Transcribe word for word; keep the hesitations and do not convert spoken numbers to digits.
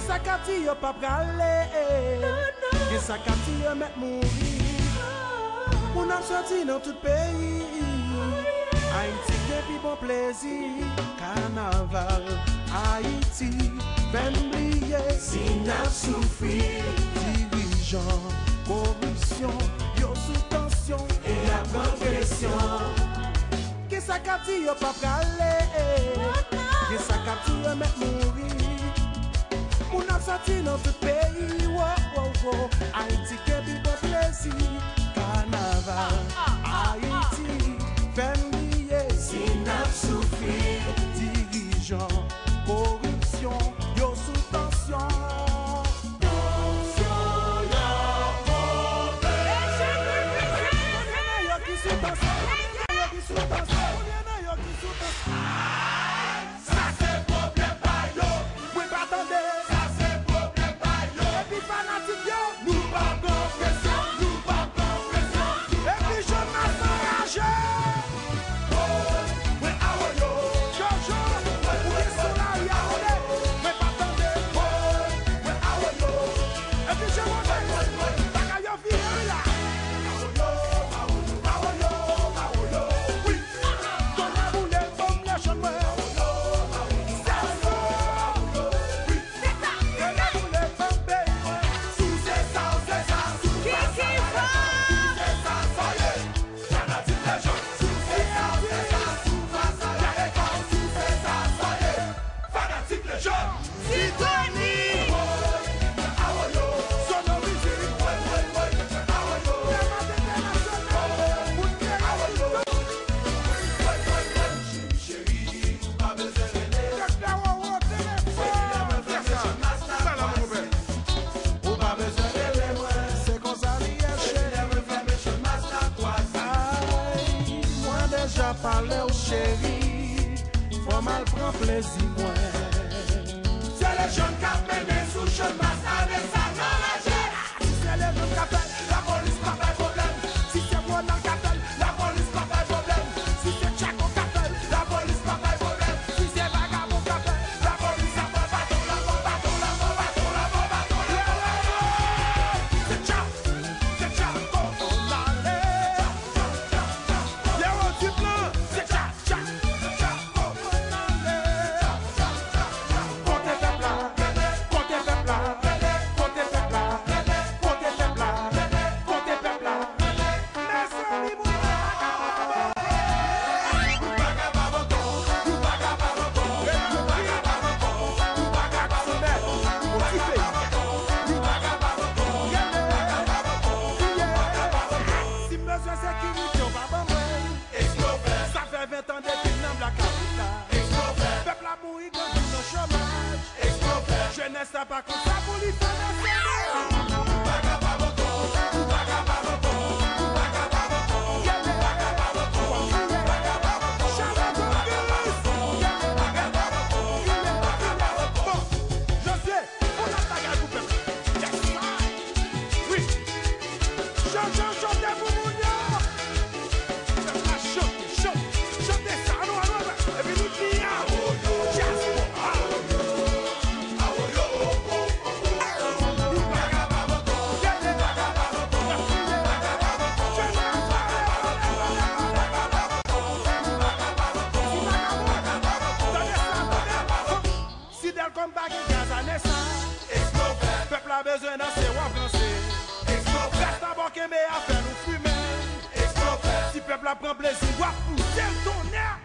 Sa k ap di yo pa prale. Gen sa k ap di yo mèt mouri. Moun ap soti nan tout peyi. Ayiti gen pi bon plezi. Kanaval Ayiti fè n bliye. Si n ap soufri, dirijan, koripsyon, yo sou tansyon, e y ap pran presyon. Gen sa k ap di yo pa prale. Gen sa k ap di yo mèt mouri. Moun ap soti nan tout peyi, wo, wo, wo. Ayiti gen pi bon plezi. Kanaval Ayiti fè n bliye. Si n ap soufri, dirijan, koripsyon, yo sou tansyon. Tansyon yo monte. Konbyen nan yo ki sou tansyon? Konbyen nan yo ki sou tansyon? Konbyen nan yo ki sou tansyon? Sa se pwoblèm pa yo. Mwen pa tande. Sa se pwoblèm pa yo. Epi fanatik yo. Nou p ap pran presyon. Nou p ap pran presyon. Epi Jonas anraje. Woy, mwen awoyo. Jojo, ou gen sou lari a, tande. Mwen pa tande. Woy, mwen awoyo. Epi Jonas, bagay yo vire wi la. Awoyo, awoyo, awoyo, awoyo. Wi. Tonnè boule, banm lejand mwen. Sèso. Tonnè boule, banm peyi mwen. Si w se sa, w se sa, si w pa sa, w pa sa, si w se sa, sa w ye. Fanatik lejand. Si w se sa, w se sa, si w pa sa, w pa sa, si w se sa, sa w ye. Fanatik lejand. Sitoni. Ou pa bezwen rele mwen. Se konsa li ye, cheri. Ay, mwen deja pale w, cheri. Fò m al pran plezi mwen. Se lejand k ap mennen sou chan mas ane sa nan lajè. Si se lejand k ap fè l, lapolis pa bay pwoblèm. Si se Ronald k ap fè l, lapolis pa bay pwoblèm. Si se Tchako k ap fè l, lapolis pa bay pwoblèm. Si se vagabon k ap fè l, lapolis ap pran baton, l ap pran baton, l ap pran baton, l ap pran baton, l ap pran baton. Se Tcha, se Tchako, ann ale. Tcha, Tcha, Tcha, Tcha. Yo, di plan, se Tcha. Kote pèp la, kote pèp la, kote pèp la, kote pèp la, kote pèp la. Mezanmi, moun pa ka pa bon. Si m bezwen sekirite, w pa ban mwen. Sa fè ven tan depi m nan blakawout la. Pèp la mouri, grandi nan chomaj. Jenès la pa konn sa pou li fè nan seri. Bon, Josye, yon lòt bagay pou pèp la. Yes, man. Wi. Jan, jan, chante pou moun yo. Pèp la chante, chante, chante sa. Anou, anou, anou. Epi nou di a. Dyaspora. Si Delcom pa gen gaz ane sa, pèp la bezwen danse, w ap ranse. Rès tabò kenbe afè nou fimen. Si pèp la pran plezi, w ap pouse l tonnè.